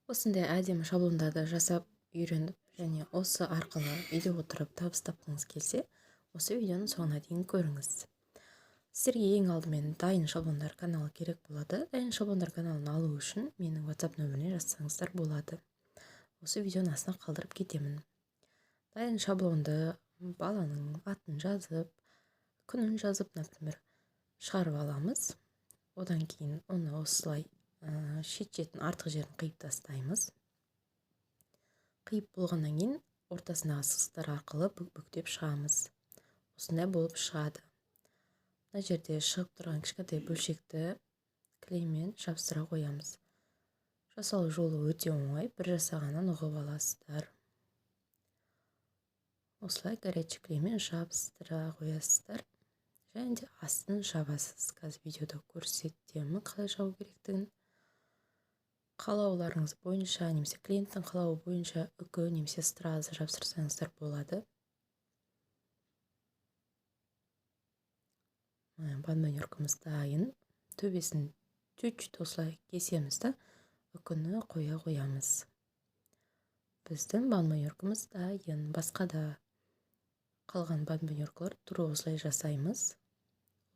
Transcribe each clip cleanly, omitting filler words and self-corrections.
Осындай әдемі шаблондарды жасап үйреніп және осы арқылы үйде отырып табыс тапқыңыз келсе, осы видеоның соңына дейін көріңіз. Сіздерге ең алдымен дайын шаблондар каналы керек болады. Дайын шаблондар каналын алу үшін менің WhatsApp нөміріне жазсаңыздар болады. Осы видеоның астына қалдырып кетемін. Дайын шаблонды баланың атын жазып, күнін жазып, например, шығарып аламыз. Одан кейін оны осылай шет-шетін, артық жерін қиып тастаймыз. Қиып болғаннан кейін ортасындағы сызықтар арқылы бүктеп шығамыз. Осындай болып шығады. Мына жерде шығып тұрған кішкентай бөлшекті клеймен жабыстыра қоямыз. Жасалу жолы өте оңай, бір жасағаннан ұғып аласыздар. Осылай горячий клеймен жабыстыра қоясыздар және де астын жабасыз. Қазір видеода көрсетемін қалай жабу керектігін. Қалауларыңыз бойынша немесе клиенттің қалауы бойынша үкі немесе стразы жабыстырсаңыздар болады. Бонбоньеркамыз дайын. Төбесін чуть-чуть осылай кесеміз да, үкіні қоя қоямыз. Біздің бонбоньеркамыз дайын. Басқа да қалған бонбоньеркалар тура осылай жасаймыз.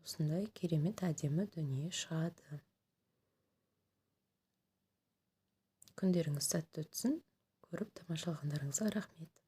Осындай керемет әдемі дүние шығады. Күндеріңіз сәтті өтсін. Көріп тамашалағандарыңызға рахмет.